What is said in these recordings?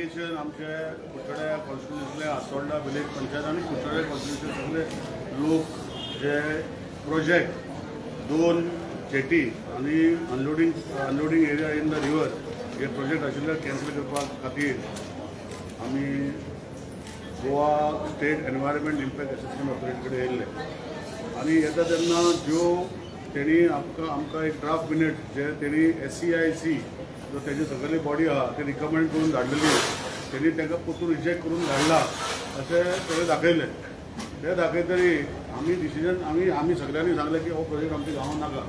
Application आमचे कुडचड्या कॉन्स्टिट्युन्सीतले आसोल्डा village panchayat आनी कुडचड्या कॉन्स्टिट्युन्सीतले लोक जे प्रोजेक्ट दोन जेटी आनी unloading area in the river hey project आशिल्ले कॅन्सल करपा खातीर आमी Goa state environment impact assessment authority कडेन येयल्ले. आनी येता तेन्ना ज्यो तेणी आमकां एक ड्राफ्ट मिनिट जे तेणी एसईआयसी जो तेजी सगळी बॉडी आहा ते रिकमेंड करून धाडलेली, तेणी तांकां परतून रिजेक्ट करून धाडला अशें तेणें दाखयलें. ते दाखयतरी आमी डिसिजन आमी सगळ्यांनी सांगलें की हो प्रोजेक्ट आमच्या गांवांत नाका,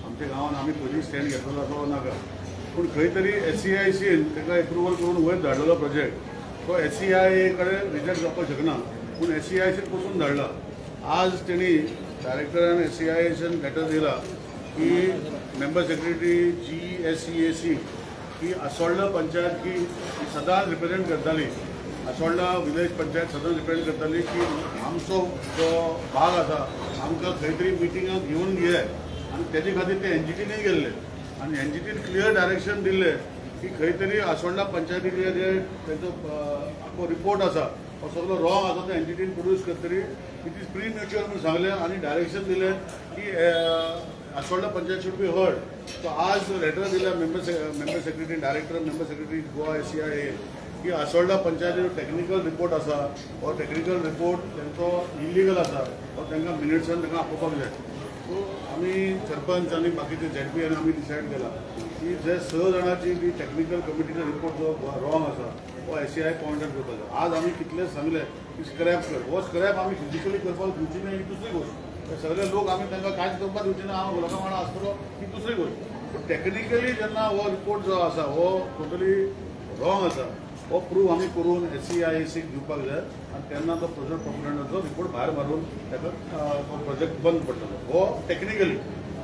आमच्या गांवांत आमी पयलीं स्टँड घेतलेलो आसा, हो नाका. पूण खंय तरी एसईआयसीन ताका एप्रुवल करून वयर धाडलेलो प्रोजेक्ट, तो एसईआय कडेन रिजेक्ट जावपाक शकना, पूण एसईआयसीन परतून धाडला. आज तेणी डायरेक्टरान एसईआयसीन लेटर दिला की मेंबर सेक्रेटरी जीएसईएसी की आसोल्डा पंचायत की सदांच रिप्रेझेंट करताली, आसोल्डा विलेज पंचायत सदांच रिप्रेझेंट करताली की आमचो जो भाग आसा, आमकां खंय तरी मिटिंगाक घेवन घे. आनी तेजे खातीर ते एनजीटीनूय गेल्ले आनी एनजीटीन क्लियर डायरेक्शन दिल्लें की खंय तरी आसोल्डा पंचायतीचे जे तेंचो आख्खो रिपोर्ट आसा, हो सगळो रॉंग आसा. तो एनजीटीन produce करतरी it is pre mature म्हणून सांगलें आनी डायरेक्शन दिलें की Assolda panchayat should be heard. So आज लेटर दिल्या member secretary, director, member secretary Goa SEIA की आसोल्डा पंचायतीचो टॅक्निकल रिपोर्ट आसा, हो टॅक्निकल रिपोर्ट तेंचो इलिगल आसा, हो तांकां मिनिट्सान तांकां आपोवपाक जाय. सो आमी सरपंच आनी बाकीचे झेडपी आनी आमी डिसायड केला की जे स जाणांची जी टॅक्निकल कमिटीचो रिपोर्ट जो रॉंग आसा, हो एसईआय पॉयंट आउट करपाक जाय. आज आमी कितले सांगले की स्क्रॅप कर, हो स्क्रॅप आमी फिजिकली करपाक दिवची ना ही दुसरी गोश्ट. ते सगळे लोक आमी तांकां कांयच करपाक दिवचे ना, हांव लोकां वांगडा आसतलो ही दुसरी गोश्ट. पूण टॅक्निकली जेन्ना हो रिपोर्ट जो आसा हो टोटली रॉंग आसा, हो प्रूव आमी करून एसईआयसीक दिवपाक जाय आनी तेन्ना तो प्रोजेक्ट प्रोपोनंटाचो रिपोर्ट भायर मारून ताका तो प्रोजेक्ट बंद पडटलो. हो टॅक्निकली,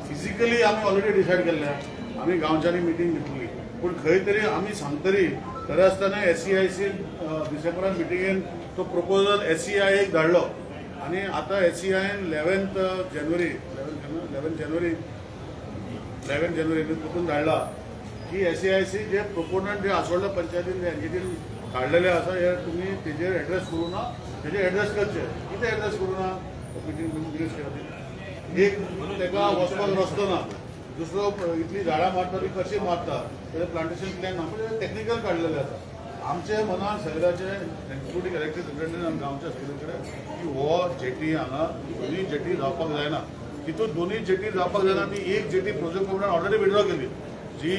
फिजिकली आमी ऑलरेडी डिसायड केल्ले आहा. आमी गांवच्यांनी मिटींग घेतली, पूण खंय तरी आमी सांगतरी तरी आसतना एसईआयसीन डिसेंबरान मिटिंगेन तो प्रपोजल एसईआयक धाडलो आनी आतां एसईआयन 11th January, 11 January, 11 जानेवारी परतून धाडला की एसईआयसी जे प्रोपोनंट जे आसोल्डा पंचायतीन एनजीटीन काडलेले आसा, हे तुमी तेजेर एड्रेस करूं ना, तेजेर एड्रेस करचे. कितें एड्रेस करूं ना? मिटींग मिनिट्स केला. एक, ताका वचपाक रस्तो ना. दुसरो, इतली झाडां मारता ती कशी मारता, तेजें प्लांटेशन प्लॅन ना. म्हणजे टेक्निकल काडलेले आसा. आमचे मनान सगळ्याचे, इन्क्लुडींग इलेक्टेड रिप्रेझेंटेटिव्ह आनी गांवच्या सगळे कडेन की हो जेटी हांगा दोनूय जेटी जावपाक जायना. तितून दोनूय जेटी जावपाक जायना, ती एक जेटी प्रोजेक्ट प्रमाणे ऑलरेडी विड्रॉ केली, जी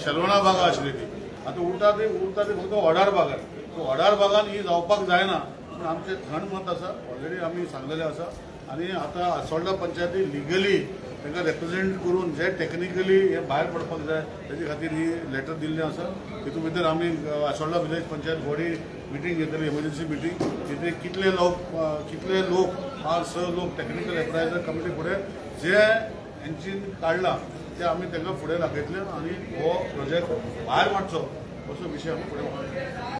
शेलवणा बागा आशिल्ली ती. आतां उरता ती फक्त वडार बागान. सो वडार बागान ही जावपाक जायना पूण आमचें थंड मत आसा, ऑलरेडी आमी सांगलेलें आसा. आनी आतां आसोल्डा पंचायती लिगली तांकां रिप्रेझेंट करून जे टेक्निकली हे भायर पडपाक जाय, तेजे खातीर ही लेटर दिल्लें आसा. तितून भितर आमी आसोल्डा विलेज पंचायत बॉडी मिटींग घेतली, एमर्जन्सी मिटींग. तितून कितले लोक, पांच स लोक टेक्निकल एडवायजर कमिटी फुडें जे हेंची काडला ते आमी तांकां फुडें दाखयतले आनी हो प्रोजेक्ट भायर मारचो असो विशय आमी फुडें व्हरतले.